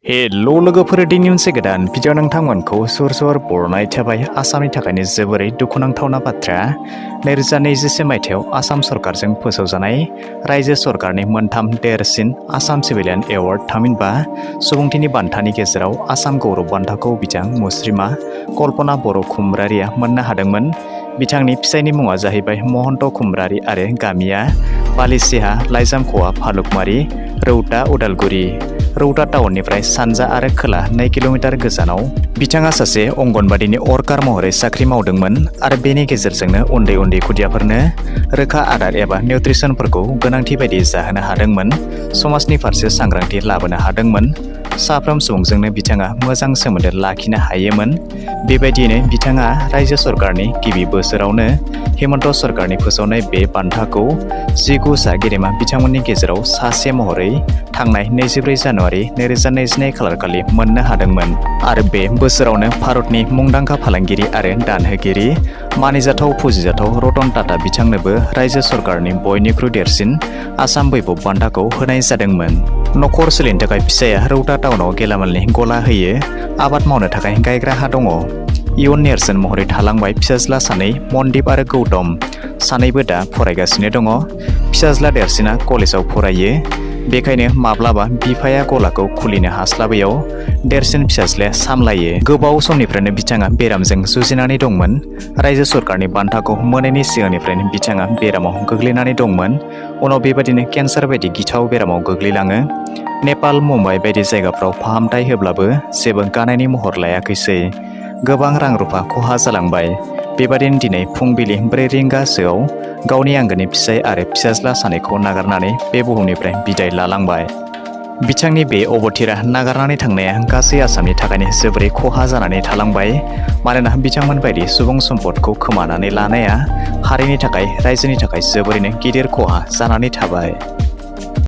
Hello लोगोफोर दिनै मोनसे गोदान भिडिअ नोंथांमोनखौ सुर बरनाय थाबाय। आसामनि थाखायनो जोबोरै दुखुनांथावना बाथ्रा। 2021 मायथाइयाव आसाम सरकारजों फोसावजानाय रायजो सरकारनि मोनथाम देरसिन आसाम सिभिलियन एवार्ड थामहिनबा सुबुंथिनि बान्थानि गेजेराव आसाम गौरब बान्थाखौ बिथां मुस्रिमा कल्पना बर' खुमब्रारिया मोननो हादोंमोन। बिथांनि फिसायनि मुङा जाहैबाय महन्त खुमब्रारि आरो गामिया बालिसिहा लाइजामख'आ फालुकमारि रौता उदालगुरि। रौता टाउननिफ्राय सानजा आरो खोला 2 किल'मिटार गोजानाव बिथाङा सासे अंगनबादिनि वर्कार महरै साख्रि मावदोंमोन आरो बेनि गेजेरजोंनो उन्दै खुदियाफोरनो रोखा आदार एबा निउट्रिसनफोरखौ गोनांथि बायदि जाहोनो हादोंमोन। समाजनि फारसे सांग्रांथि लाबोनो हादोंमोन। साफ्रोम सुबुंजोंनो बिथाङा मोजां सोमोन्दो लाखिनो हायोमोन। बेबायदियैनो बिथाङा रायजो सरकारनि गिबि बोसोरावनो हेमन्त सरकारनि फोसावनाय बे बान्थाखौ 19 सा गेदेमा बिथांमोननि गेजेराव सासे महरै थांनाय 24 जानुवारि 2022 खालारखालि मोननो हादोंमोन आरो बे बोसोरावनो भारतनि मुंदांखा फालांगिरि आरो दानहोगिरि मानिजाथाव फुजिजाथाव रतन टाटा बिथांनोबो रायजो सरकारनि बयनिख्रुइ देरसिन आसाम वैभव बान्थाखौ होनाय जादोंमोन। न'खर सोलिनो थाखाय फिसाया रौता टाउनाव गेलामालनि गला होयो। आबाद मावनो थाखाय गायग्रा हा दङ। इयुन नेरसोन महरै थालांबाय फिसाज्ला सानै मनदीप आरो गौतम। सानैबो दा फरायगासिनो दङ। फिसाज्ला देरसिना कलेजाव फरायो। बेखायनो माब्लाबा बिफाया गलाखौ खुलिनो हास्लाबैयाव देरसिन फिसाज्लाया सामलायो। गोबाव समनिफ्रायनो बिथाङा बेरामजों जुजिनानै दंमोन। रायजो सरकारनि बान्थाखौ मोनैनि सिगांनिफ्रायनो बिथाङा बेरामाव गोग्लैनानै दंमोन। उनाव बेबादिनो केन्सार बायदि गिथाव बेरामाव गोग्लैलाङो। नेपाल मुम्बाइ बायदि जायगाफ्राव फाहामथाय होब्लाबो जेबो गानायनि महर लायाखैसै। गोबां रां रुफा खहा जालांबाय। बेबादिनो दिनै फुंबिलि 4 रिंगासोआव गावनि आंगोनि फिसाय आरो फिसाज्ला सानैखौ नागारनानै बे बुहुमनिफ्राय बिदाय लालांबाय। बिथांनि बे अबथिरा नागारनानै थांनाया गासै आसामनि थाखायनो जोबोरै खहा जानानै थालांबाय। मानोना बिथांमोन बायदि सुबुं सम्पदखौ खोमानानै लानाया हारिनि थाखाय रायजोनि थाखाय जोबोरैनो गिदिर खहा जानानै थाबाय।